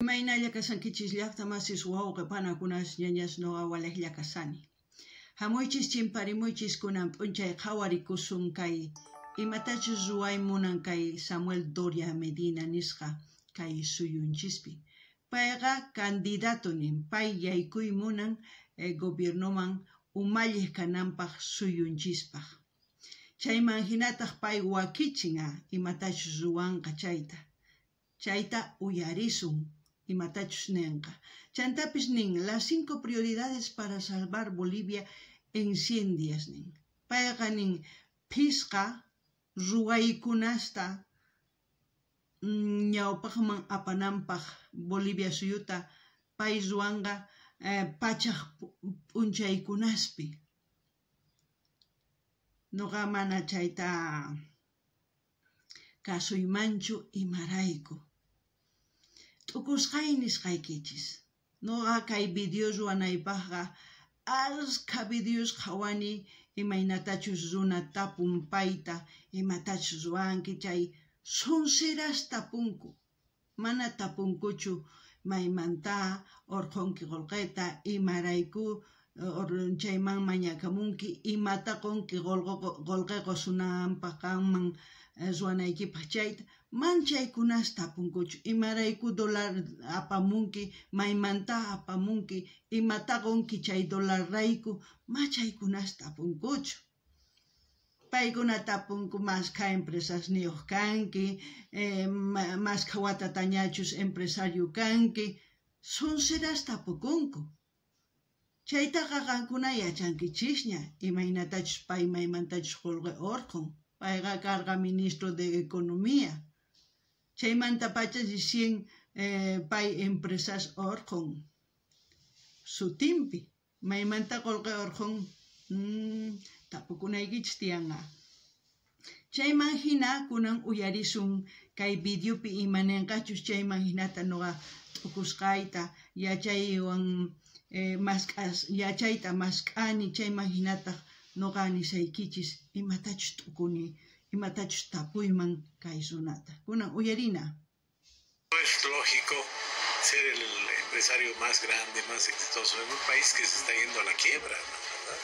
Imaynalla kashankichis llaqta masis wawqe panakunas ñañas noqa walejlla kashani. Hamuychis chimparimuychis kunan p'unchay qhawarikusun kay imatachus ruway munan kay Samuel Doria Medina nisqa kay suyunchispi. Payqa candidato nin, pay yaykuy munan gobiernoman umalliq kananpaq suyunchispaq. Chayman hinataq pay wakichin imatachus ruwanqa chayta. Chayta uyarisun imatachus nenqa. Chantapis nin las 5 prioridades para salvar Bolivia en 100 días nin. Payqa nin phisqa ruwaykunasta ñawpaqman apananpaq Bolivia suyuta pay ruwanqa pachaq p'unchaykunaspi. Noqa mana chayta kasuymanchu imarayku. T'ukusqay nisqaykichis. Noqa kay video ruwanaypaqqa askha videos qhawani imaynatachus runa tapun payta, imatachus ruwanki chay sonseras tapunku. Mana tapunkuchu maymanta urqhunki qullqita, imarayku chayman mañakamunki, imata qunki qullqi qusunanpaq qanman ruwanaykipaq chayta, man chaykunas tapunkuchu, imarayku dólar apamunki, maymanta apamunki, imata qunki chay dolarrayku, ma chaykunas tapunkuchu. Paykuna tapunku mashkha empresasniyuq kanki, mashkha watatañachus empresario kanki, sonseras tapukunku. Chaytaqa qankuna yachankichisña imaynatachus pay maymantachus qullqi urqhun. Payqa karqa ministro de Economía. Chaymantapacha recién pay empresas urqhun sutinpi. Maymanta qullqi urqhun tapukunaykichis tiyanqa. Chayman hina kunan uyarisun kay videopi ima ninqachus chayman hinata noqa t'ukusqayta yachaywan yachayta mask'ani chayman hinataq noqa nisaykichis imatachus t'ukuni, imatachus tapuyman kay runata. Kunan uyarina. No es lógico ser el empresario más grande, más exitoso en un país que se está yendo a la quiebra, ¿no? ¿Verdad?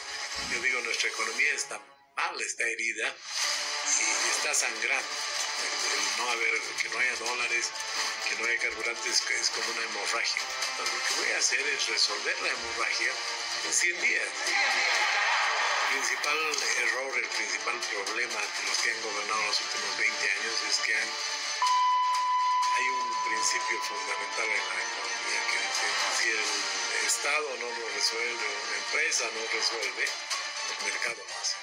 Yo digo, nuestra economía está mal, está herida y está sangrando. El no haber, que no haya dólares, que no haya carburantes, que es como una hemorragia. Entonces, lo que voy a hacer es resolver la hemorragia en 100 días. El principal error, el principal problema de los que han gobernado los últimos 20 años es que hay un principio fundamental en la economía que dice, si el Estado no lo resuelve, una empresa no resuelve, el mercado lo hace.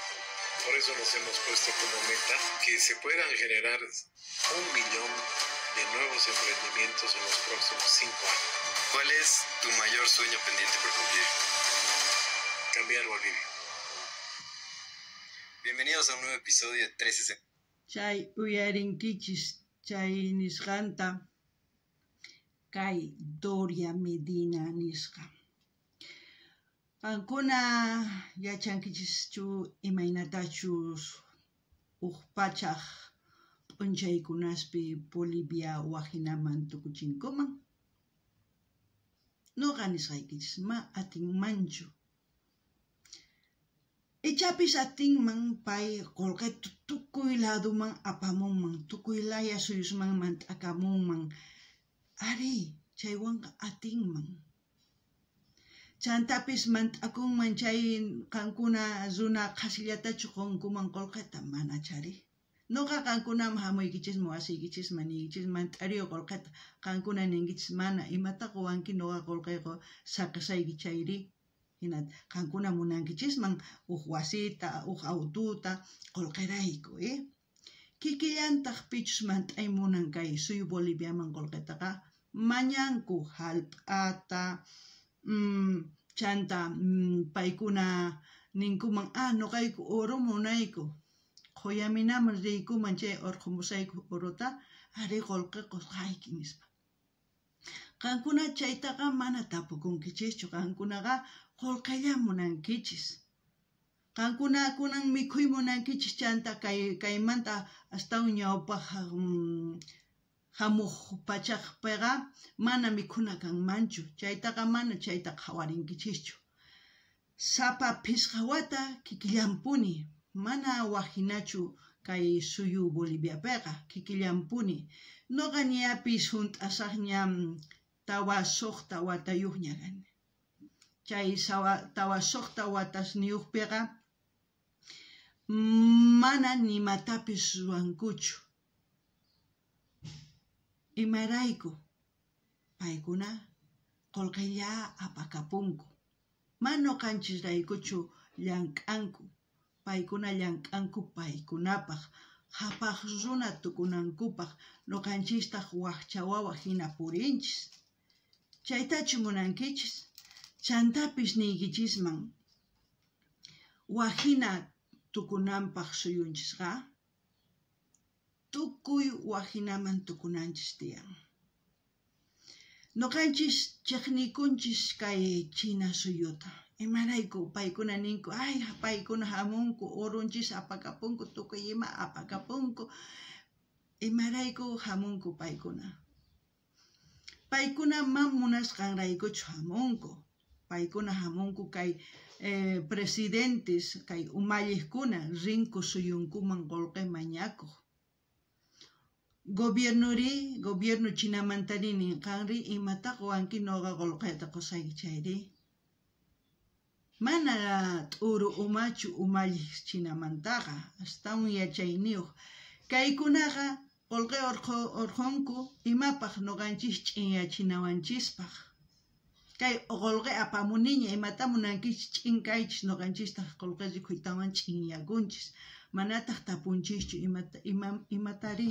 Por eso nos hemos puesto como meta que se puedan generar 1 millón de nuevos emprendimientos en los próximos 5 años. ¿Cuál es tu mayor sueño pendiente por cumplir? Cambiar Bolivia. Bienvenidos a un nuevo episodio de 360. Chay uyarinkichis chay nisqanta kay Doria Medina nisqa. Qankuna yachankichischu imaynatachus uj pachaj p'unchaykunaspi Bolivia wajinaman tukuchinkuman? Noqa nisqaykichis ma atinmanchu. Ichapis atinman pay qullqita tukuy laduman apamunman, tukuy laya suyusman mant'akamunman. Ari, chaywanqa atinman. Chantapis mant'akunman chay qankuna runa qhasillatachu qunkuman qullqita, mana chari. Noqa qankunaman hamuykichisman wasiykichisman niykichis mant'ariyo qullqita, qankuna ninkichis mana imata quwanki noqa qullqiyqa saqisayki chayri. Hinata qankuna munankichisman uj wasita, uj aututa qullqirayku, Kikillantaq pichus mant'ay munan kay suyu Boliviaman qullqitaqa mañanku hallp'ata, chanta paykuna ninkuman, noqayku oro munayku, qhuyaminaman riykuman chay urqhumusayku orota, ari qullqi qusqayki nispa. Qankuna chaytaqa mana tapukunkichischu, qankunaqa qullqilla munankichis. Qankuna kunan mikhuy munankichis chanta kaymanta astawan ñawpaq Hamuq pachaqpiqa mana mikhuna kanmanchu, chaytaqa mana chayta qhawarinkichischu. Sapa phisqa wata kikillanpuni, mana wajinachu kay suyu Boliviapiqa, kikillanpuni. Noqa ñapis hunt'asaqña 46 watayuqña kani. Chay 46 watasniyuqpiqa mana nimatapis ruwankuchu. Imarayku? Paykuna qolqella apakapunku. Mana noqanchisraykuchu llank'anku. Paykuna llank'anku paykunapaq, qhapaq runa tukunankupaq, noqanchistaq wajcha wawa hina purinchis. Chaytachu munankichis? Chantapis niykichisman, wajina tukunanpaq suyunchisqa tukuy wajinaman tukunanchis tiyan. Noqanchis chiqnikunchis kay China suyuta. Imarayku paykuna ninku, ay paykuna hamunku, orunchis apakapunku, tukuy ima apakapunku. Imarayku hamunku paykuna? Paykuna man munasqanraykuchu hamunku. Paykuna hamunku kay presidentes, kay umalliqkuna rinku suyunkuman qolqe mañakuq. Gobiernori, gobierno Chinamantari ninqanri, imata qowanki noqa qolqeta qosayki chayri. Mana t'uru umachu umalliq Chinamantaqa, astawan yachayniyuq. Kaykunaqa qolqe orqhonku imapaq noqanchis ch'inyachinawanchispaq. Kay qolqe apamuniña, imata munankichis ch'in kaychis, noqanchistaq qolqe rikhuytawan ch'inyakunchis. Manataq tapunchischu imatari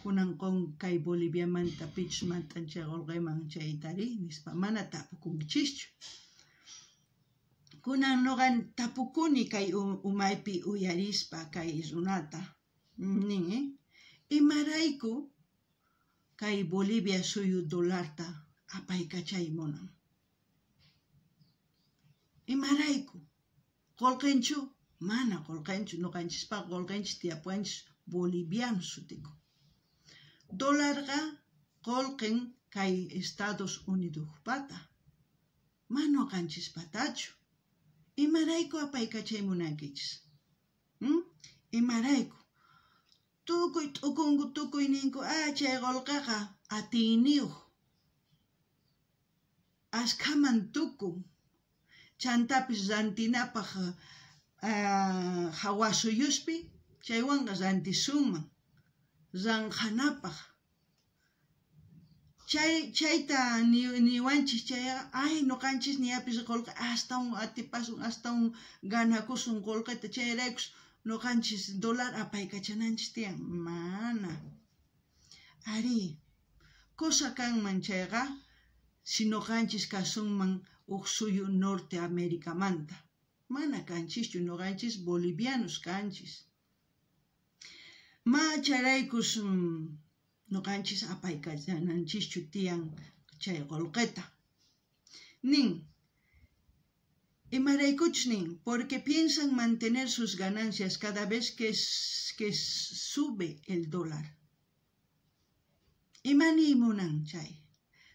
kunan qon kay Boliviamanta pichus mant'an chay qolqeman chaytari nispa, mana tapukunchischu. Kunan noqa tapukuni kay umaypi uyarispa kay runata nin, imarayku kay Bolivia suyu dolarta apaykachay munan? Imarayku? Qolqenchu? Mana qolqenchu, noqanchispaq qolqenchis tiyapuwanchis boliviano sutiku. Dolarqa qolqen kay Estados Unidospata, mana noqanchispatachu. Imarayku apaykachay munankichis? Imarayku? Tukuy t'ukunku, tukuy ninku, chay qolqeqa atiyniyuq, askhaman tukun, chantapis rantinapaq hawa suyuspi chaywanqa rantisunman ranqhanapaq. Chayta niwanchis chayqa, ay noqanchis niyapis qolqe astawan atipasun, astawan ganakusun qolqeta, chayraykus noqanchis dólar apaykachananchis tiyan. Mana. Ari, cosa kanman chayqa, si noqanchis kasunman uj suyu Norte Americamanta. Mana kanchischu, noqanchis bolivianos kanchis. Ma chayraykus noqanchis apaykachananchischu tiyan chay qolqeta. Nin, imaraykuchus nin, porque piensan mantener sus ganancias cada vez que sube el dólar. Ima niy munan chay?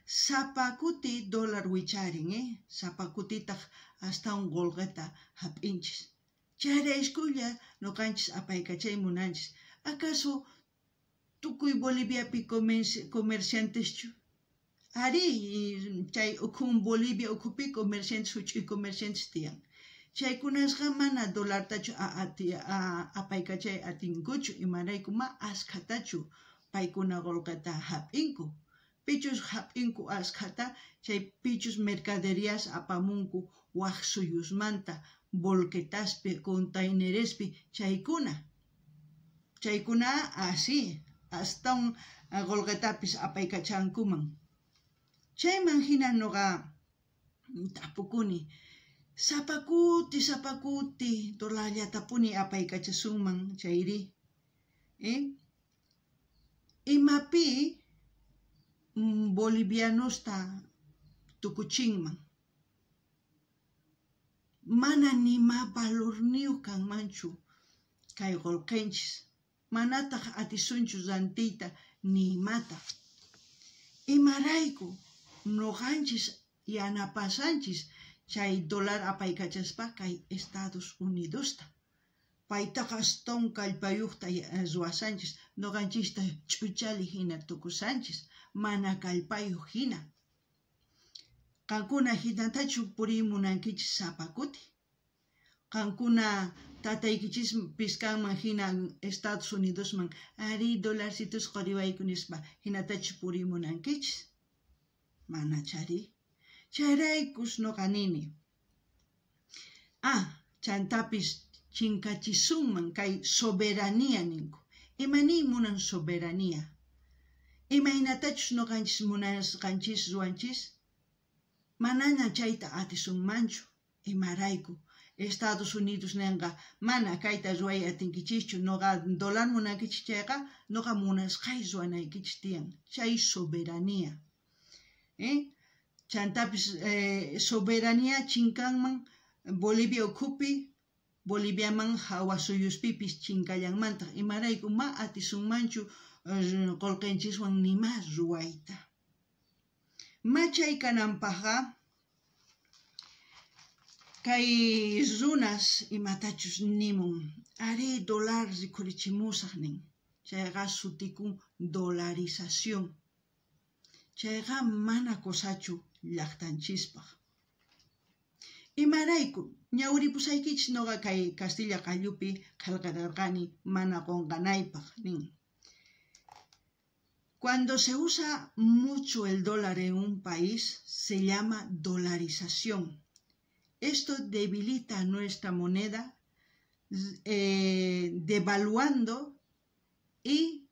Sapa kuti dólar wicharin, sapa kutitaq astawan qolqeta hap'inchis. Chayraykulla noqanchis apaykachay munanchis. Acaso tukuy Boliviapi comercianteschu? Ari, chay ukhun Bolivia ukhupi comerciantes, huch'uy comerciantes tiyan. Chaykunasqa mana dolartachu apaykachay atinkuchu, imarayku ma askhatachu paykuna qolqeta hap'inku. Pichus hap'inku askhata, chay pichus mercaderías apamunku waj suyusmanta, volquetaspi, containerespi, chaykuna. Chaykuna así, astawan qolqetapis apaykachankuman. Chayman hina noqa tapukuni, sapa kuti dolarllatapuni apaykachasunman chayri. Imapi bolivianosta tukuchinman? Mana nima valorniyuq kanmanchu kay qolqenchis, manataq atisunchu rantiyta ni imata. Imarayku noqanchis yanapasanchis chay dólar apaykachaspa kay Estados Unidosta. Paytaqa astawan kallpayuqta ruwasanchis, noqanchista ch'uchali hina tukusanchis, mana kallpayuq hina. Qankuna hinatachu puriy munankichis sapa kuti? Qankuna tataykichispis kanman hina Estados Unidosman arí dolarcitos qoriwayku nispa hinatachu puriy munankichis? Manachari. Chayraykus noqa nini. Ah, chantapis chinkachisunman kay soberanía ninku. Imaniy munan soberanía? Imaynatachus noqanchis munasqanchis ruwanchis? Manaña chayta atisunmanchu. Imarayku? Estados Unidos nenqa mana kayta ruway atinkichischu, noqa dólar munankichis chayqa noqa munasqay ruwanaykichis tiyan. Chay soberanía. Chantapis soberanía chinkanman Bolivia ukhupi, Boliviaman hawa suyuspipis chinkallanmantaq. Imarayku ma atisunmanchu qullqinchiswan nima ruwayta. Machay kananpaqqa kay runas imatachus nimun arí dólar rikhurichimusaq nin. Chayqa sutikun dolarización. Chayqa mana cosachu llaqtanchispaq. Imarayku ñawripusaykichis noqa kay Castilla qallupi qillqarqani mana qunqanaypaq nin. Cuando se usa mucho el dólar en un país, se llama dolarización. Esto debilita nuestra moneda, devaluando, y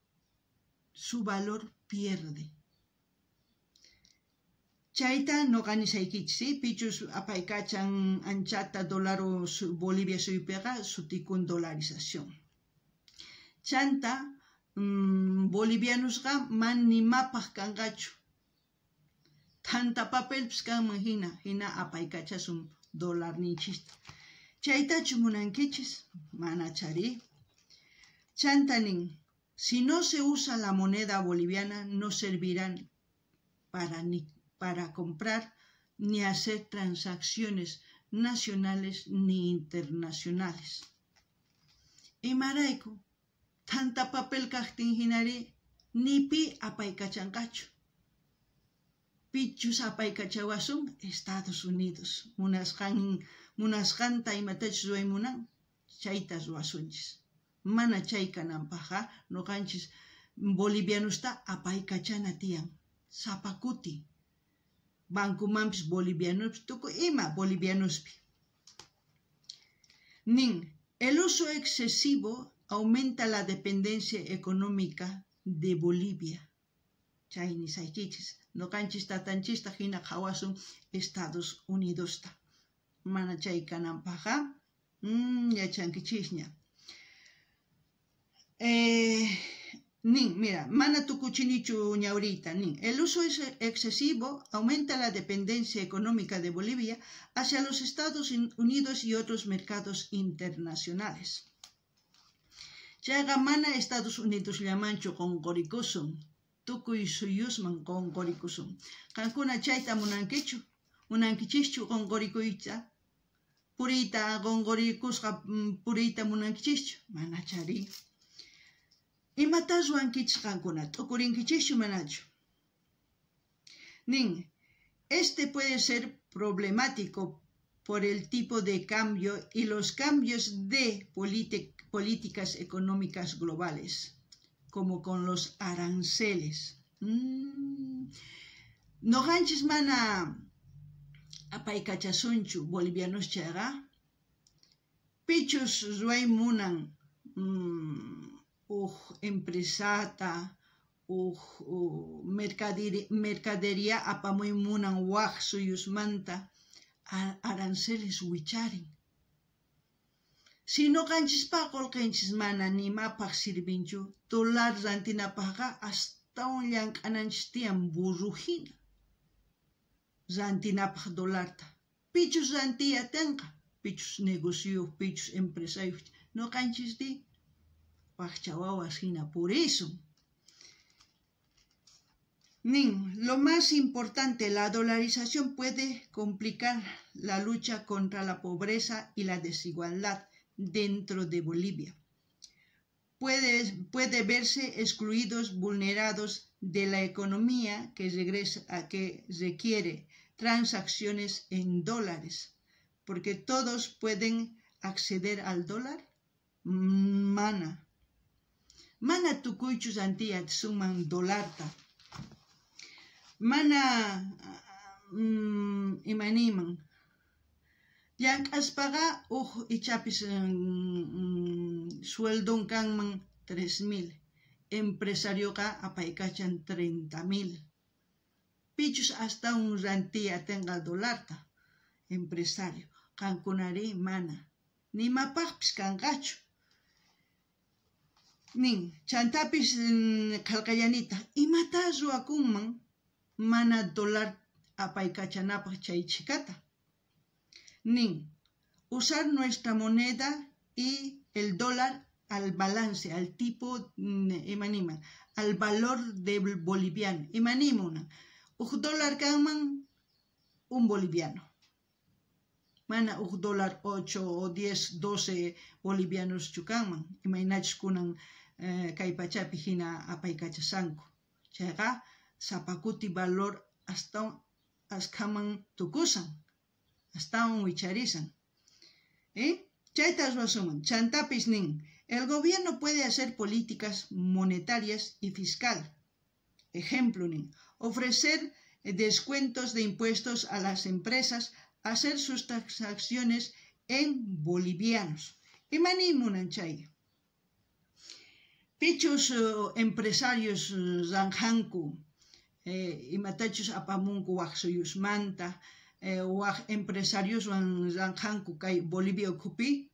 su valor pierde. Chayta noqa nisaykichis, ¿sí? Pichus apaykachan anchata dólar Bolivia suypiqa sutikun dolarización. Chanta bolivianosqa man nimapaq kanqachu. Tanta papelpis kanman hina, hina apaykachasun dolarninchista. Chaytachu munankichis? Manachari. Chanta nin, si no se usa la moneda boliviana, no servirán para comprar ni hacer transacciones nacionales ni internacionales. Imarayku, tanta papel kaqtin hinari ni pi apaykachanqachu. Pichus apaykachawasun Estados Unidos. Munasqanta imatachus ruway munan, chayta ruwasunchis. Mana chay kananpaqqa noqanchis bolivianosta apaykachana tiyan. Sapa kuti. Bancomanpis bolivianospi, tukuy ima bolivianospi. Nin, el uso excesivo aumenta la dependencia económica de Bolivia. Chay nisaykichis, noqanchis tatanchista hina qhawasun Estados Unidosta. Mana chay kananpaqqa, yachankichisña. Nin, mira, mana tukuchinichu ñawriyta, nin, el uso excesivo aumenta la dependencia económica de Bolivia hacia los Estados Unidos y otros mercados internacionales. Chayqa mana Estados Unidos llamanchu qunqurikusun, tukuy suyusman qunqurikusun. Qankuna chayta munankichu? Munankichischu qunqurikuyta? Puriyta qunqurikusqa puriyta munankichischu? Manachari. Imata ruwankichis qankuna? T'ukurinkichishchu manachu? Nin, este puede ser problemático por el tipo de cambio y los cambios de políticas económicas globales, como con los aranceles. Noqanchis mana apaykachasunchu bolivianos chayqa, pichus ruway munan uj empresata, uj mercadería apamuy munan waj suyusmanta, aranceles wicharin. Si noqanchispa qullqinchis mana nimapaq sirvinchu, dólar rantinapaqqa astawan llank'ananchis tiyan burru hina. Rantinapaq dolarta. Pichus rantiy atinqa, pichus negocioyuq, pichus empresayuq. Noqanchis di wajcha wawas hina purisun. Nin, lo más importante, la dolarización puede complicar la lucha contra la pobreza y la desigualdad dentro de Bolivia. Puede verse excluidos, vulnerados de la economía que regresa, a que requiere transacciones en dólares, porque todos pueden acceder al dólar. Mana. Mana tukuychu rantiy atisunman dolarta. Mana imaniyman llank'aspaqa uj ichapis sueldon kanman 3000, empresarioqa apaykachan 30.000. Pichus astawan rantiy atinqa dolarta empresario, qankunari mana, nimapaqpis kanqachu. Nin, chantapis qhalqallanitaq, imata ruwakunman mana dólar apaykachanapaq chay chhikata. Nin, usar nuestra moneda y el dólar al balance, al tipo, imanima, al valor del boliviano. Imanimuna, uj dólar kanman un boliviano. Mana uj dólar 8 o 10, 12 bolivianos chukanman. Imaynachus kunan kay pachapi hina apaykachasanku. Chayqa sapakuti valor astawan askhaman tukusan, astawan wicharisan. Chayta ruwasunman. Chantapis nin, el gobierno puede hacer políticas monetarias y fiscal. Ejemplo nin, ofrecer descuentos de impuestos a las empresas, hacer sus transacciones en bolivianos. Imani munan chay. Pichus empresarios ranjanku, imatachus apamunku waj suyusmanta, waj empresarioswan ranjanku kay Bolivia ukhupi,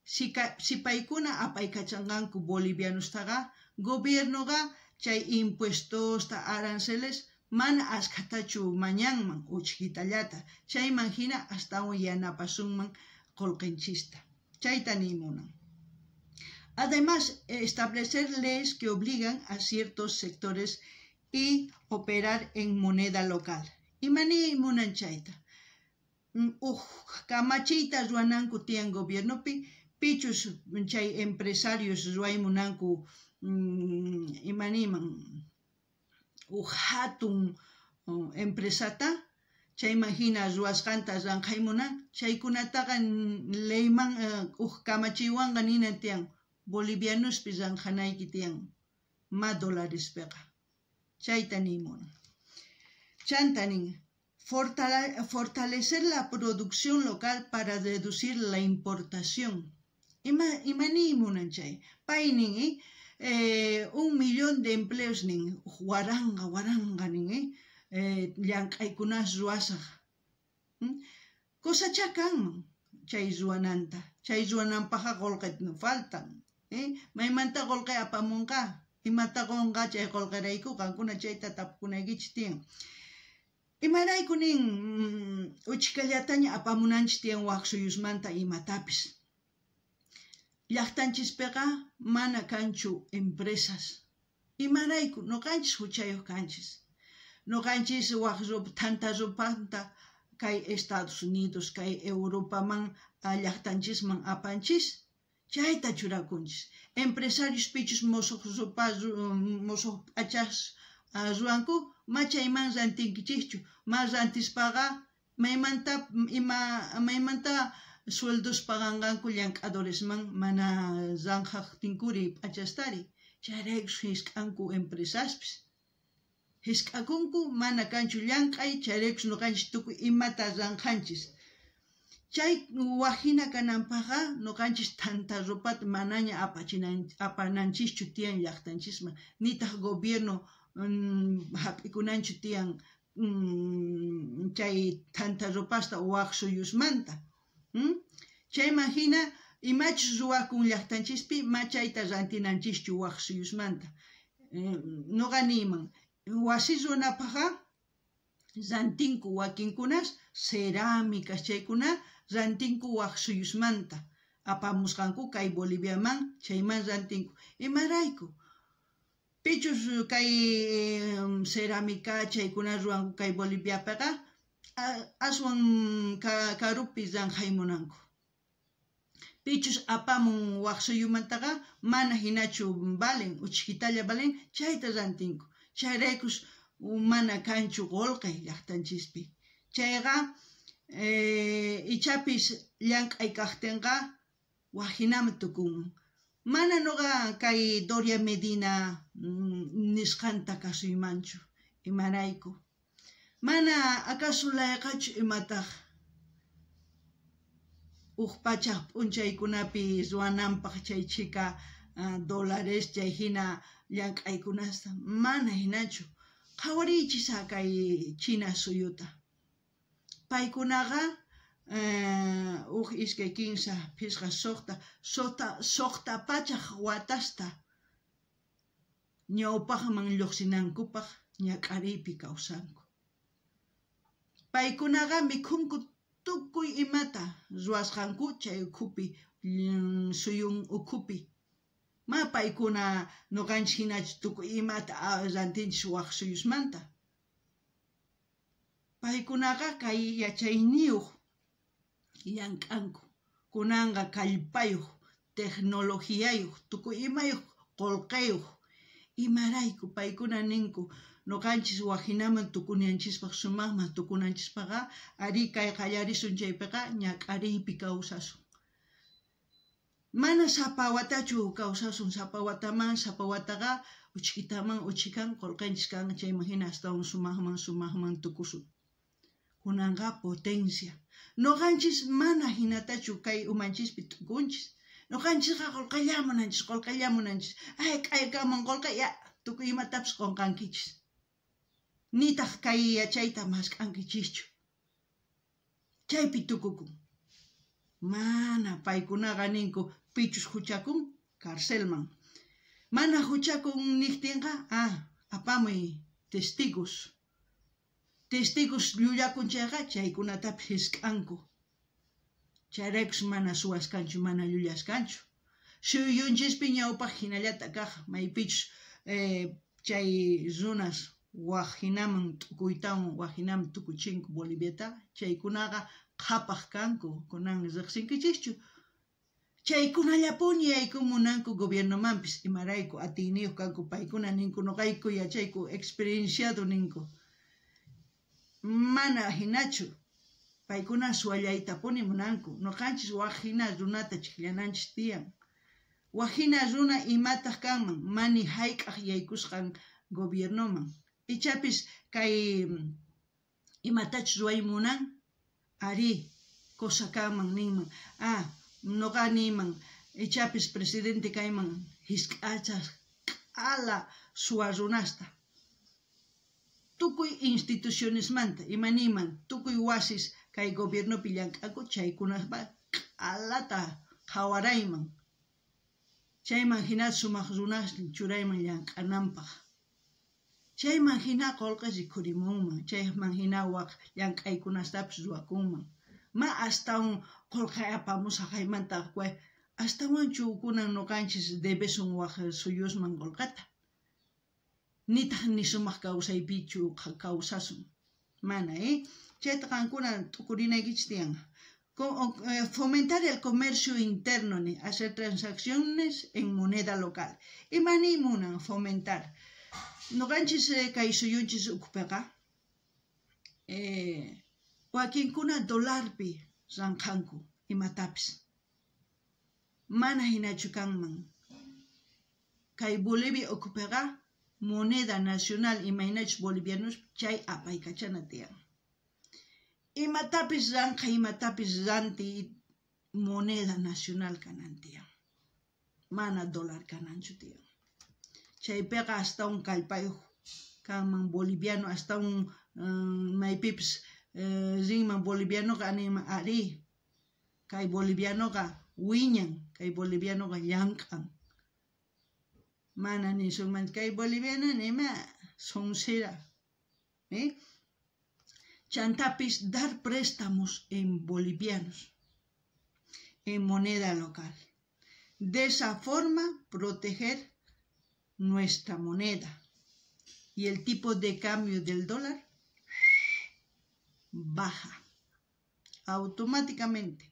si paykuna apaykachanqanku bolivianostaqa, gobiernoqa chay impuestosta aranceles mana askhatachu mañanman uchkitallata, chayman hina astawan yanapasunman qullqinchista. Chayta nimunan. Además, establecer leyes que obligan a ciertos sectores y operar en moneda local. Imani munan chayta. Uj kamachiyta ruwananku tiyan gobiernopi, pichus chay empresarios ruwaymunanku imaniman uj hatun empresata, chayman hina ruwasqanta ranqaymunan, chaykunataqa leyman uj kamachiywanqa ninan tiyan bolivianospi ranqanayki tiyan, ma dolarespiqa. Chayta nimunan. Chanta nin, fortalecer la producción local para reducir la importación. Imani munan chay. Pay nin, 1 millón de empleos nin, waranga, waranga nin, llank'aykunas ruwasaq. Cosachá kanman chay ruwananta. Chay ruwananpaqqa qullqi faltan. Maymanta qullqi apamunqa. Imata qunqa chay qullqirayku qankuna chayta tapukunaykichis tiyan. Imarayku nin uchkallataña apamunanchis tiyan waj suyusmanta imatapis. Llaqtanchispiqa mana kanchu empresas. Imarayku noqanchis huchayuq kanchis. Noqanchis waj thanta rupanta kay Estados Unidos, kay Europaman llaqtanchisman apanchis. Chayta churakunchis. Empresarios pichus mosuq rupa mosuq p'achas ruwanku, ma chayman rantinkichischu, ma rantispaqa maymanta ima maymanta sueldos paganqanku llank'adoresman mana ranjaqtinkuri p'achastari. Chayraykus hisk'anku empresaspis. Hisk'akunku mana kanchu llank'ay, chayraykus noqanchis tukuy imata ranqanchis. Chay wajina kananpaqqa noqanchis thanta rupata manaña apananchischu tiyan llaqtanchisman, nitaq gobierno hap'ikunanchu tiyan chay thanta rupasta waj suyusmanta. Chayman hina imachus ruwakun llaqtanchispi ma chayta rantinanchischu waj suyusmanta. Noqa niyman, wasi runapaqqa rantinku wakinkunas cerámicas chaykuna rantinku waj suyusmanta apamusqanku kay Boliviaman, chayman rantinku. Imarayku? Pichus kay cerámica chaykuna ruwanku kay Boliviapiqa aswan karupi ranqaymunanku. Pichus apamun waj suyumantaqa mana hinachu valen, uchkitalla valen, chayta rantinku. Chayraykus mana kanchu qolqe llaqtanchispi. Chayqa ichapis llank'ay kaqtinqa wajhinaman tukunman. Mana nuqa kay Doria Medina nisqanta kasuymanchu, imarayku. Mana acaso layqachu imataq uj pachaj p'unchaykunapi ruwananpaq chay chhika dólares chay hina llank'aykunasta, mana hinachu. Qhawariychis kay China suyuta. Paykunaqa uj iskay kinsa phisqa suqta pachaj watasta ñawpaqman lluqsinankupaq ñak'ariypi kawsanku. Paykunaqa mikhunku tukuy imata ruwasqanku chay ukhupi, suyun ukhupi. Ma paykuna nuqanchis hinachu tukuy imata rantinchis waj suyusmanta. Paykunaqa kay yachayniyuq llank'anku, kunanqa kallpayuq, tecnologiyayuq, tukuy imayuq, qolqeyuq. Imarayku paykuna ninku nuqanchis wajhinaman tukunanchispaq, sumaqman tukunanchispaqqa arí kay qallarisun chaypiqa ñak'ariypi kawsasun. Mana sapa watachu kawsasun, sapa wataman, sapa wataqa uchkitaman uchikan qolqenchis kan, chayman hina astawan sumaqman sumaqman tukusun. Kunanqa potencia. Nuqanchis mana hinatachu kay umanchispi tukunchis. Nuqanchisqa qolqella munanchis, qolqella munanchis. Ay, k'aykaman qolqe, ya, tukuy imatapis qonqankichis. Nitaq kay yachayta mask'ankichischu. Chaypi tukukun. Mana paykunaqa ninku pichus huchakun carcelman. Mana huchakun niqtinqa, apamuy testigos. Testigos llullakun chayqa chaykunatapis hisk'anku. Chayraykus mana suwas kanchu, mana llullas kanchu. Suyunchispi ñawpaq hinallata kaq maypichus chay runas waj hinaman tukuytawan waj hinaman tukuchinku Boliviata, chaykunaqa qhapaq kanku, kunan riqsinkichischu. Chaykunallapuni yaykumunanku gobiernomanpis, imarayku atiyniyuq kanku paykuna ninku nuqayku yachayku experienciado ninku. Mana hinachu. Paykuna suwallaytapuni munanku. Nuqanchis waj hina runata chiqllananchis tiyan. Waj hina runa imataq kanman mani hayk'aq yaykusqan gobiernoman. Ichapis kay imatachus ruway munan, arí, cosa kanman ninman. Nuqa niyman, ichapis presidente kayman hisk'achas q'ala suwa runasta. Tukuy institucionesmanta, ima niyman, tukuy wasis kay gobiernopi llank'anku chaykunaspa q'alata qhawarayman. Chayman hina sumaq runas churayman llank'ananpaq. Chayman hina qolqe rikhurimunman, chayman hina waq llank'aykunastapis ruwakunman. Ma astawan qolqe apamusaq haymanta astawanchu kunan nuqanchis debesun waq suyusman qolqeta. Nitaq ni sumaq kawsaypichu kawsasun. Mana, Chayta qankuna t'ukurinaykichis tiyan. Fomentar el comercio interno, ni hacer transacciones en moneda local. Ima niy munan fomentar. Nuqanchis kay suyunchis ukhupiqa wakinkuna dolarpi ranqhanku imatapis. Mana hinachu kanman. Kay Bolivia ukhupiqa moneda nacional imaynachus bolivianos chay apaykachana tiyan. Imatapis ranqa, imatapis ranti moneda nacional kanan tiyan. Mana dólar kananchu tiyan. Chaypiqa astawan kallpayuq kanman boliviano, astawan maypipis rinman bolivianoqa ninman arí, kay bolivianoqa wiñan, kay bolivianoqa llank'an. Mana nisunman kay boliviano nima soncera. Chantapis dar préstamos en bolivianos, en moneda local. De esa forma proteger nuestra moneda y el tipo de cambio del dólar baja automáticamente.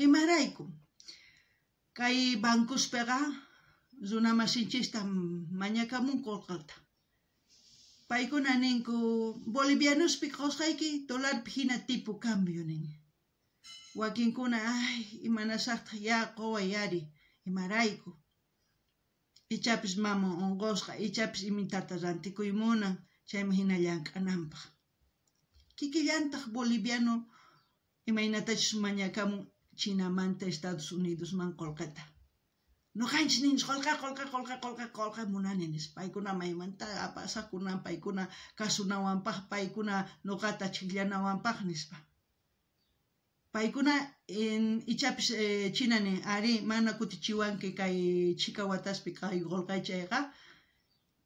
Imarayku kay bancospeqa runa masinchista mañakamun qolqeta. Paykuna ninku bolivianospi qosqayki dolarpi hina tipo cambio nin. Wakinkuna ay imanasaqtaq ya qoway ari imarayku. Ichapis maman unqusqa, ichapis imitata rantikuy munan, chayman hina llank'ananpaq. Kikillantaq boliviano imaynatachus mañakamun Chinamanta Estados Unidosman qolqeta. Noqanchis ninchis qolqe qolqe qolqe qolqe qolqe munani nispa. Paykuna maymanta apasaqkunan, paykuna kasunawanpaq, paykuna noqata chikllanawanpaq nispa. Paykuna ichapis China nin ari mana kutichiwanki kay chhika wataspi kay qolqe chayqa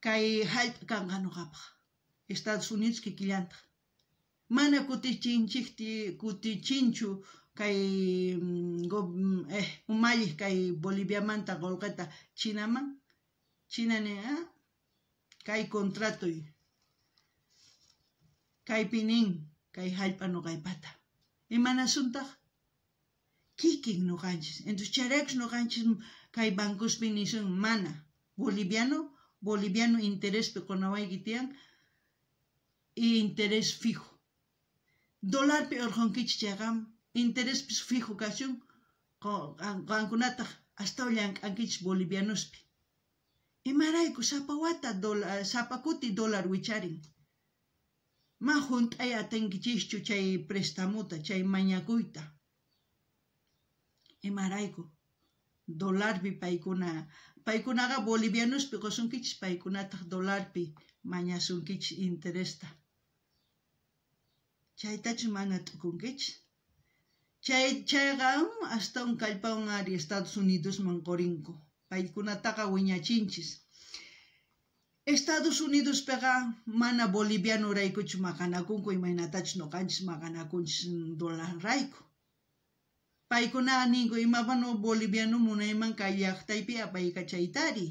kay hallp'a kanqa noqapaq. Estados Unidos kikillantaq. Mana kutichinchu kay umalliq kay Boliviamanta qolqeta Chinaman. China nin kay contratoy kaypi nin kay hallp'a noqaypata. Imanasuntaq kikin noqanchis. Entonces chayraykus noqanchis kay bancospi nisun mana boliviano, boliviano interespi qonawayki tiyan interés fijo. Dolarpi urqunkichis chayqa interespis fijo kachun qankunataq astawan llank'ankichis bolivianospi. Imarayku sapa wata sapa kuti dólar wicharin. Ma hunt'ay atinkichischu chay prestamuta, chay mañakuyta. Imarayku dolarpi paykunaqa bolivianospi qosunkichis, paykunataq dolarpi mañasunkichis interesta. Chaytachus mana t'ukunkichis. Chayqa astawan kallpawan ari Estados Unidosman qorinku. Paykunataqa wiñachinchis. Estados Unidospiqa mana bolivianoraykuchu maqanakunku imaynatachus noqanchis maqanakunchis dolarrayku. Paykuna ninku imapano boliviano munayman kay llaqtaypi apaykachaytari.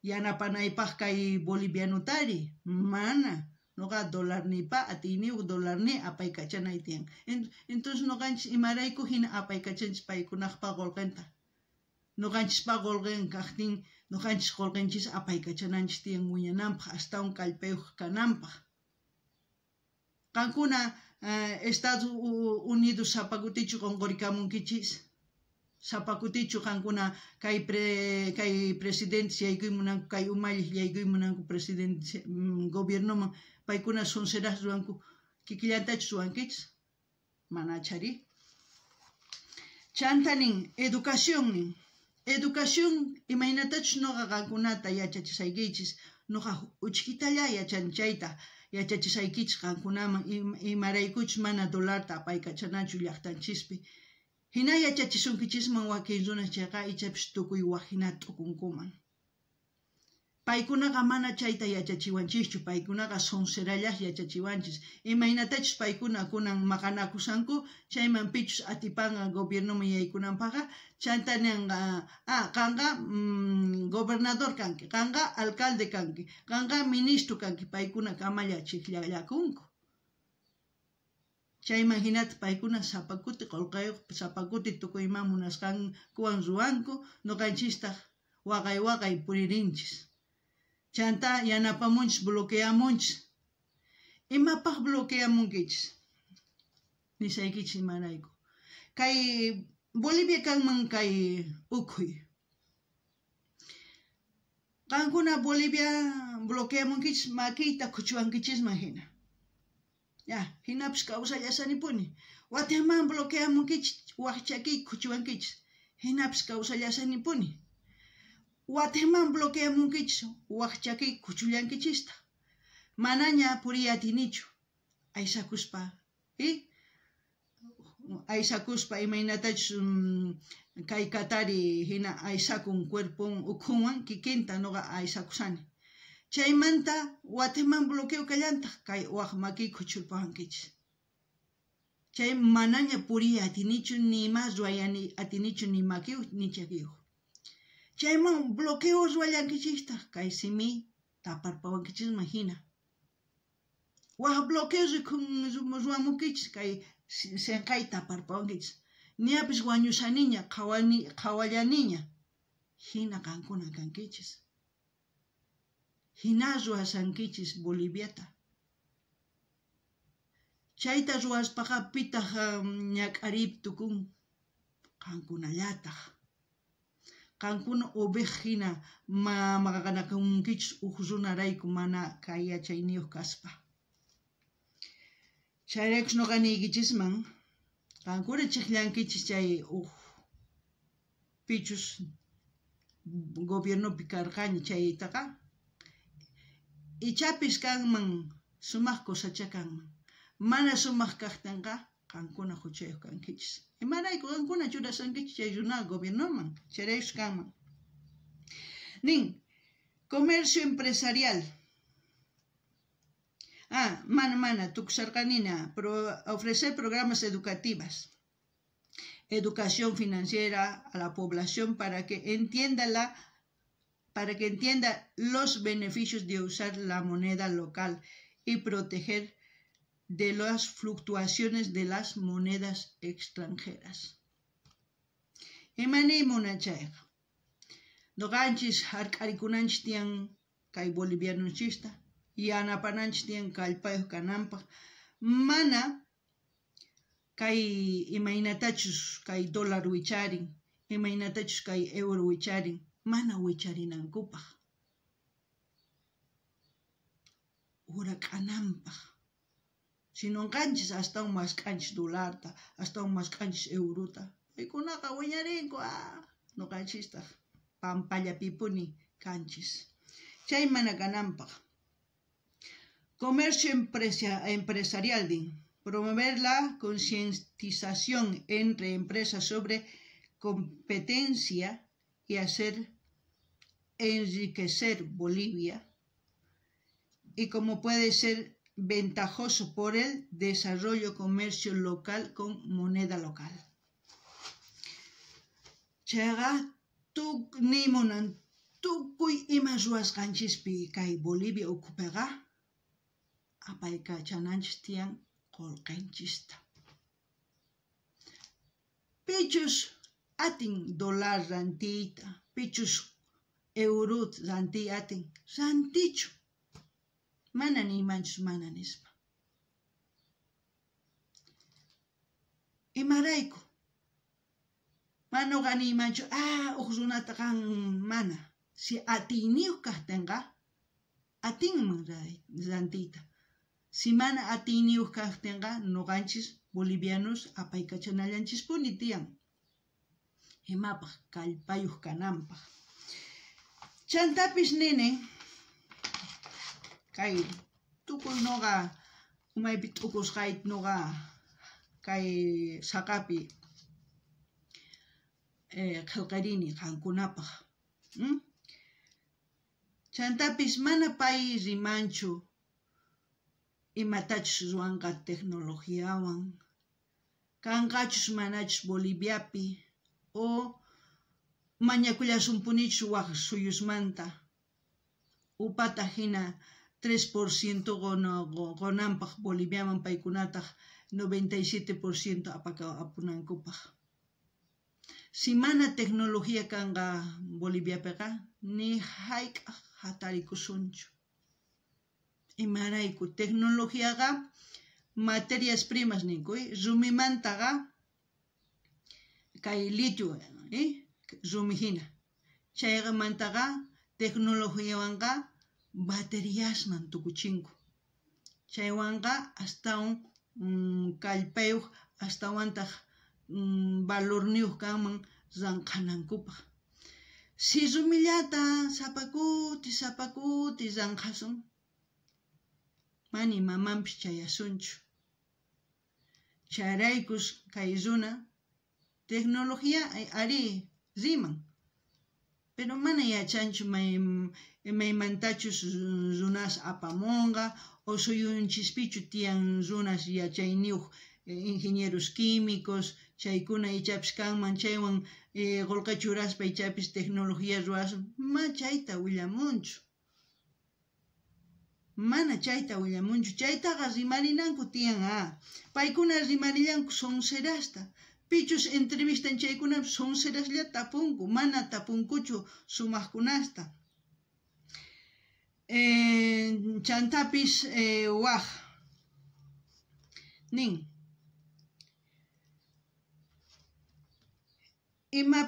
Yanapanaypaq kay bolivianotari. Mana. Noqa dolarnipa atiyniyuq dolarni apaykachanay tiyan. Entonces noqanchis imarayku hina apaykachanchis paykunaqpa qolqenta. Noqanchispa qolqen kaqtin noqanchis qolqenchis apaykachananchis tiyan wiñananpaq astawan kallpayuq kananpaq. Qankuna Estados Unidos sapa kutichu qonqorikamunkichis. Sapa kutichu qankuna kay presidentes yaykuy munanku, kay umalliq yaykuy munanku presidente gobiernoman paykuna sonceras ruwanku kikillantachus ruwankichis manachari. Chanta nin educación nin. Educación imaynatachus noqa qankunata yachachisaykichis, noqa uchkitalla yachan chayta yachachisaykichis qankunaman imaraykuchus mana dolarta apaykachanachu llaqtanchispi. Hina yachachisunkichisman wakin runas chayqa ichapis tukuy waj hina t'ukunkuman. Paykunaqa mana chayta yachachiwanchischu, paykunaqa soncerallas yachachiwanchis. Imaynatachus paykuna kunan maqanakusanku, chayman pichus atipanqa gobiernoman yaykunanpaqqa, chanta ninqa qanqa gobernador kanki, qanqa alcalde kanki, qanqa ministro kanki, paykuna kamalla chikllallakunku. Chayman hinata paykuna sapa kuti qolqayuq, sapa kuti tukuy ima munasqankuwan ruwanku, noqanchistaq waqay waqay puririnchis. Chanta yanapamunchis, bloqueamunchis. Imapaq bloqueamunkichis? Nisaykichis imarayku. Kay Bolivia kanman kay ukhuy. Qankuna Bolivia bloqueamunkichis makiyta khuchuwankichisman hina. Ya, hinapis kawsallasanipuni. Watiqman bloqueamunkichis waj chakiy khuchuwankichis. Hinapis kawsallasanipuni. Watiqman bloqueamunkichis waj chakiy khuchullankichistaq. Manaña puriy atinichu aysakuspa, aysakuspa imaynatachus kay katari hina aysakun cuerpon ukhunwan kikinta noqa aysakusani. Chaymanta watiqman bloqueo kallantaq kay waj makiy khuchurpawankichis. Chay manaña puriy atinichu ni ima ruway atinichu ni makiyuq ni chakiyuq. Chayman bloqueo ruwallankichistaq kay simi taparpawankichisman hina. Waj bloqueo ruwamunkichis kay senqay taparpawankichis. Ñapis wañushaniña, qhawallaniña. Hina qankuna kankichis. Hina ruwashankichis Boliviata. Chayta ruwaspaqa pitaq ñak'ariypi tukun qankunallataq. Qankuna oveja hina maqanakunkichis uj runarayku mana kay yachayniyuq kaspa. Chayraykus noqa niykichisman qankuna chiqllankichis chay uj pichus gobiernopi karqaña chaytaqa ichapis kanman sumaq cosacha kanman. Mana sumaq kaqtinqa qankuna huchayuq kankichis. Imarayku qankuna churashankichis chay runa gobiernoman, chayraykus kanman. Nin, comercio empresarial. Ah, mana, tukusharqanina, ofrecer programas educativas. Educación financiera a la población para que entienda los beneficios de usar la moneda local y proteger de las fluctuaciones de las monedas extranjeras. Imani munachayqa. Noqanchis hark'arikunanchis tiyan kay bolivianonchista, yanapananchis tiyan kallpayuq kananpaq, mana kay imaynatachus kay dólar wicharin, imaynatachus kay euro wicharin, mana wicharinankupaq. Urak'ananpaq. Sinonqanchis astawan mask'anchis dolarta, astawan mask'anchis eurota. Paykunaqa wiñarinku, noqanchistaq pampallapipuni kanchis. Chay mana kananpaq. Comercio empresarial din. Promover la concientización entre empresas sobre competencia y hacer enriquecer Bolivia y cómo puede ser ventajoso por el desarrollo comercio local con moneda local. Chayqa nimunan tukuy ima ruwasqanchispi kay Bolivia ukhupiqa apaykachananchis tiyan qullqinchista. Pichus atin dólar rantiyta, pichus eurota rantiy atin, rantichu. Mana niymanchus mana nispa. Imarayku? Mana uqa niymanchu, uj runata qan mana. Si atiyniyuq kaqtinqa, atinman rantiyta. Si mana atiyniyuq kaqtinqa, noqanchis bolivianos apaykachanallanchispuni tiyan. Imapaq kallpayuq kananpaq. Chantapis nini, kay tukuy noqa umaypi t'ukusqayta noqa kay saqapi qillqarini qankunapaq. Chantapis mana pay rimanchu imatachus ruwanqa tecnologiawan, kanqachus manachus Boliviapi o mañakullasunpunichus waj suyusmanta upata hina 3% qonanpaq Boliviaman paykunataq 97% apunankupaq. Si mana tecnología kanqa Boliviapiqa ni hayk'aq hatarikusunchu. Imarayku tecnologiaqa materias primas ninku, rumimantaqa kay litio, rumi hina. Chaymantaqa tecnologiawanqa bateriasman tukuchinku. Chaywanqa astawan kallpayuq, astawantaq valorniyuq kanman ranqhanankupaq. Si rumillata sapa kuti ranqhasun, mana imamanpis chayasunchu. Chayraykus kay runa tecnología ari riman, pero mana yachanchu maymantachus runas apamunqa o suyunchispichu tiyan runas yachayniyuq Ingenieros químicos chaykuna ichapis kanman, chaywan qolqe churaspa ichapis tecnología ruwasun, ma chayta willamunchu. Mana chayta willamunchu, chaytaqa rimarinanku tiyan paykuna rimarillanku sonserasta. Pichus entrevistan chaykunapi sonserasllata tapunku, mana tapunkuchu sumajkunasta. Chantapis waj nin ima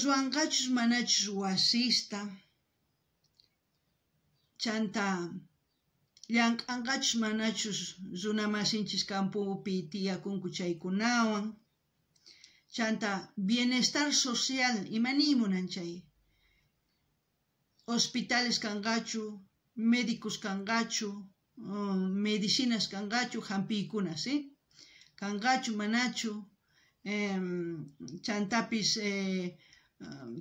ruwanqachus manachus wasista, chanta llank'anqachus manachus runamasinchis campopi tiyakunku chaykunawan, chanta bienestar social ima niy munan chay, hospitales kanqachu, médicos kanqachu, medicinas kanqachu, hampiykuna ¿sí? Kanqachu manachu, chantapis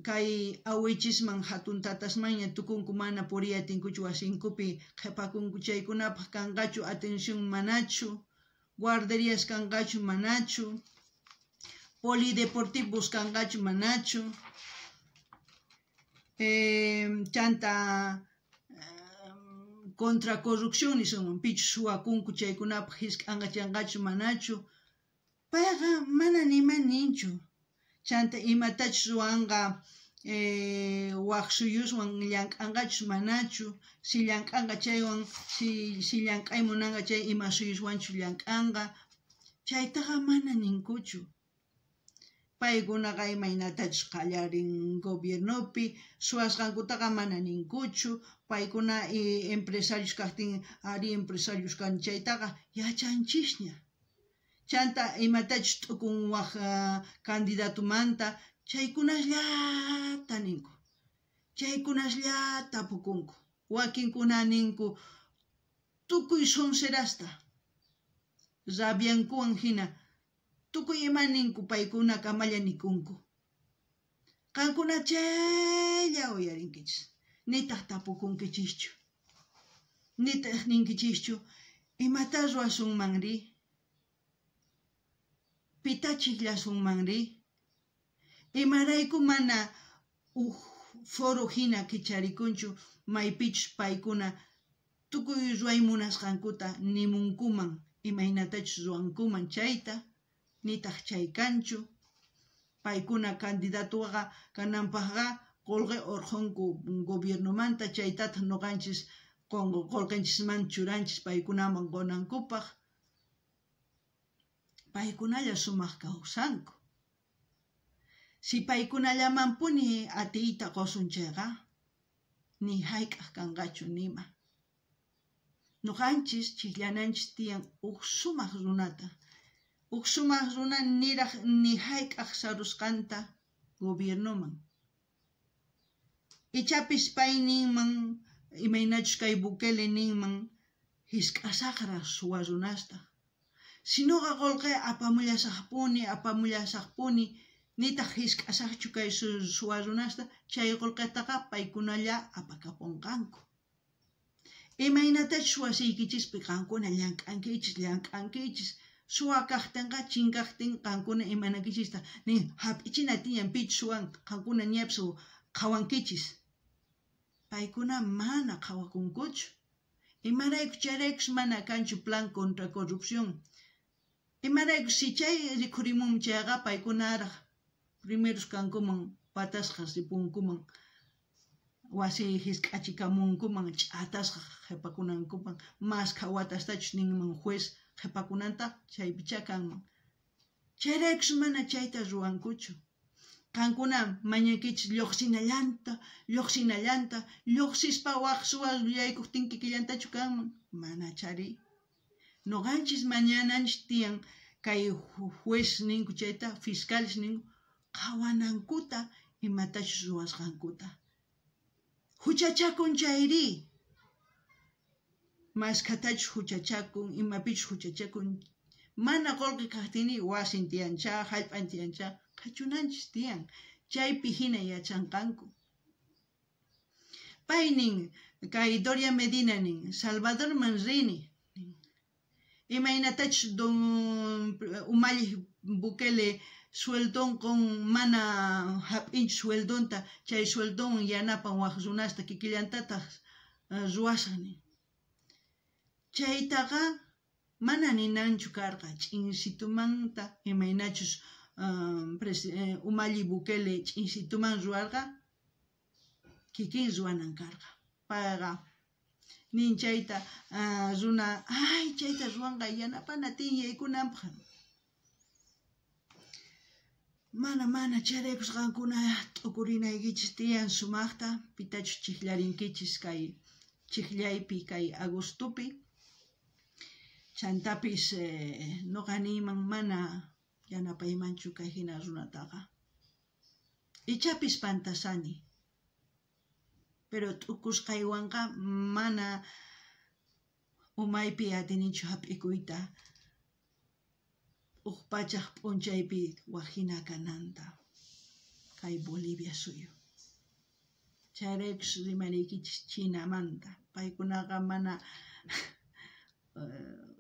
kay awichisman hatun tatasmanña tukunku mana puriy atinkuchu wasinkupi qhipakunku chaykunapaq kanqachu atención manachu, guarderías kanqachu manachu, polideportivos kanqachu manachu, chanta contra corrupción nisunman pichus suwakunku chaykunapaq hisk'anqachanqachu manachu, payqa mana nima ninchu. Chanta imatachus ruwanqa waj suyuswan llank'anqachus manachu, si llank'anqa chaywan, si llank'ay munanqa chay ima suyuswanchu llank'anqa, chaytaqa mana ninkuchu. Paykunaqa imaynatachus qallarin gobiernopi, suwasqankutaqa mana ninkuchu, paykuna empresarios kajtin ari empresarios kan chaytaqa yachanchisña. Chanta imatachus t'ukun waj candidatumanta chaykunasllata ninku, chaykunasllata tapukunku, wakinkuna ninku tukuy sonserasta rabiankuwan hina tukuy ima ninku paykuna kamalla nikunku. Qankuna chaylla uyarinkichis, nitaq tapukunkichischu, nitaq ninkichischu imata ruwasunmanri, pita chikllasunmanri, imarayku mana uj foro hina kicharikunchu maypichus paykuna tukuy ruway munasqankuta nimunkuman imaynatachus ruwankuman chayta, nitaq chay kanchu. Paykuna candidatuqa kananpaqqa qolqe urqhunku gobiernomanta, chaytataq noqanchis qolqenchisman churanchis paykunaman qonankupaq. Paykunalla sumaq kawsanku. Si paykunallamanpuni atiyta qosun chayqa, ni hayk'aq kanqachu nima. Noqanchis chiqllananchis tiyan uj sumaq runata, uj sumaq runa niraq ni hayk'aq sarusqanta gobiernoman. Ichapis pay ninman, imaynachus kay Bukele ninman, hisk'asaqraq suwa runasta. Sinoqa qolqe apamullasaqpuni, apamullasaqpuni, nitaq hisk'asaqchu kay suwa runasta, chay qolqetaqa paykunalla apakapunqanku. Imaynatachus wasiykichispi qankuna llank'ankichis, llank'ankichis, suwa kajtinqa chinkajtin qankuna imanankichista nin hap'ichina tiyan pichus suwan qankuna ñapis qhawankichis. Paykuna mana qhawakunkuchu. Imarayku chayraykus mana kanchu plan contra corrupción. Imarayku si chay rikhurimun chayqa paykunaraq primeros kankuman patasqas ripunkuman, wasi hisk'achikamunkuman ch'atasqa qhipakunankuman, maskha watastachus ninman juez qhipakunanta chaypichá kanman. Chayraykus mana chayta ruwankuchu. Qankuna mañankichis lluqsinallanta, lluqsinallanta, lluqsispa waj suwa yaykuqtin kikillantachu kanman, mana chari. Noqanchis mañananchis tiyan kay juez ninku chayta, fiscales ninku, qhawanankuta imatachus ruwasqankuta. Huchachakun chayri, maskhatachus huchachakun, imapichus huchachakun, mana qolqe kajtini wasin tiyancha, hallp'an tiyancha, qhachunanchis tiyan, chaypi hina yachanqanku. Pay nin, kay Doria Medina nin, Salvadorman rini, nin. Imaynatachus don umalliq Bukele sueldonqon mana hap'inchu sueldonta, chay sueldonwan yanapan waj runasta kikillantataj ruwasaj nin. Chaytaqa mana ninanchu karqa ch'insitumanta imaynachus umalli Bukele ch'insituman ruwarqa kikin ruwanan karqa. Payqa nin chayta runa ay chayta ruwanqa yanapana tin yaykunanpaj. Mana chayraykus qankuna t'ukurinaykichis tiyan sumajta pitachus chijllarinkichis kay chijllaypi kay agostopi. Chantapis noqa niyman mana yanapaymanchu kay hina runataqa. Ichapis pantasani, pero t'ukusqaywanqa mana umaypi atinichu hap'ikuyta uj pachaj p'unchaypi waj hina kananta kay Bolivia suyu. Chayraykus rimariykichis Chinamanta, paykunaqa mana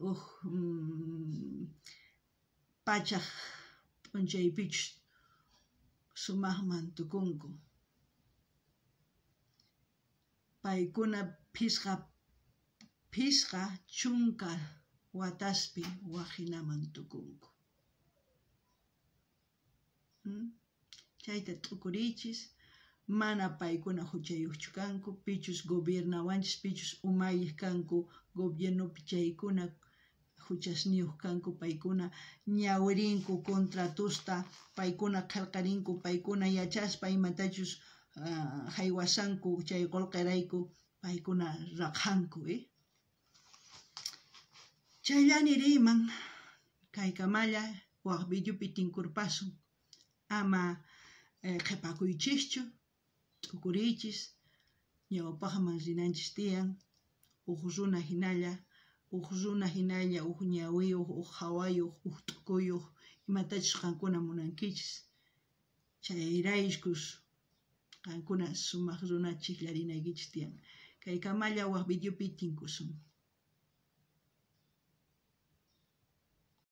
uj pachaj p'unchaypichus sumajman tukunku. Paykuna phisqa chunka wataspi waj hinaman tukunku. Chayta t'ukuriychis, mana paykuna huchayuqchu kanku, pichus gobiernawanchis, pichus umalliq kanku gobiernopi chaykuna huchasniyuq kanku, paykuna ñawirinku contratosta, paykuna qhelqarinku, paykuna yachaspa imatachus haywasanku chay qolqerayku paykuna raqhanku. Chayllani riyman kaykamalla waj videopi tinkurpasun. Ama qhepakuychischu, t'ukuriychis, ñawpaqman rinanchis tiyan, uj runa hinalla, uj ñawiyuq, uj hawayuq, uj t'ukuyuq, imatachus qankuna munankichis. Chayraykus qankuna sumaq runa chijllarinaykichis tiyan. Kaykamalla waj videopi tinkusun.